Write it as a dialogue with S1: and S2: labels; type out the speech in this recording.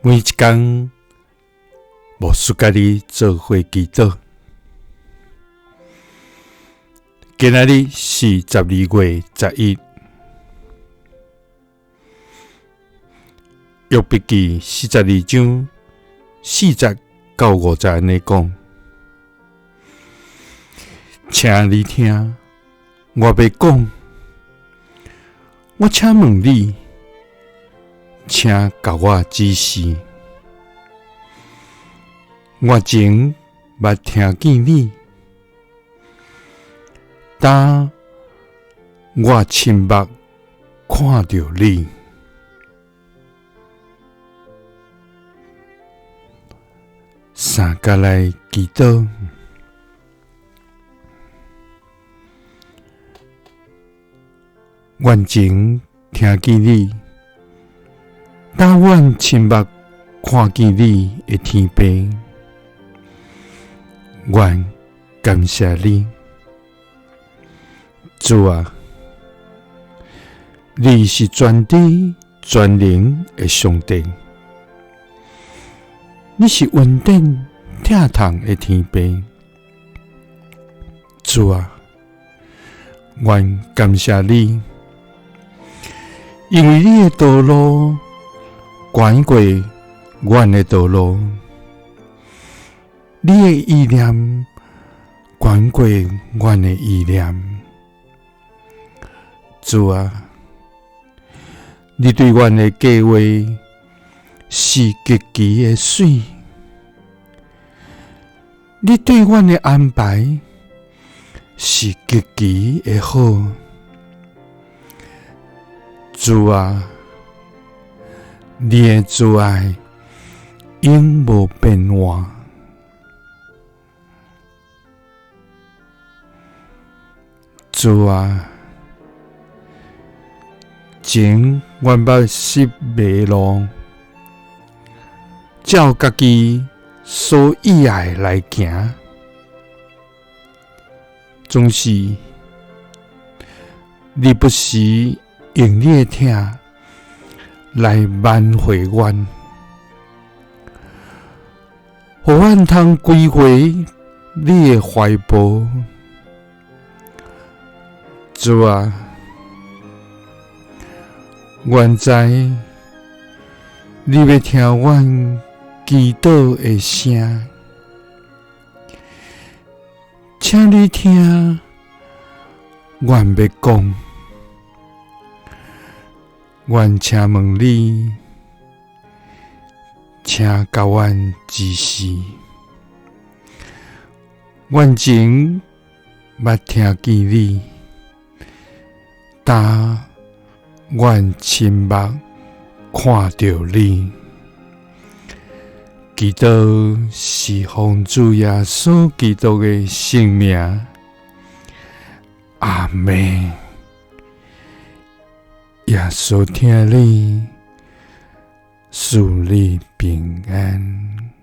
S1: 每一工，牧师佮你做伙祈祷。今仔日是12月11，约伯记42章4节到5节按呢讲，请你听，我欲讲，我请问你，请共我指示。我前捌听见你，今我亲目看著你。三角来祈祷，愿前听见你，今阮亲目看见你的天父，愿感谢你，主啊，你是全知全能的上帝，你是恩典疼痛的天父，主啊，愿感谢你，因为你的道路悬过阮的道路，你的意念悬过阮的意念。主啊，你对阮的计划是极其的媠，你对阮的安排是极其的好。主啊，你的慈爱永无变化。主啊，前阮捌失迷路，照家己所意爱来行，总是你不时用你的疼来挽回阮，予阮通归回你的怀抱。主啊，阮知你欲听阮祈祷的声，请你听阮欲讲，阮请问你，请共阮指示。阮前捌听见你，今阮亲目看著你。祈祷是奉主耶稣基督的圣名，阿们。耶稣疼你，赐你平安。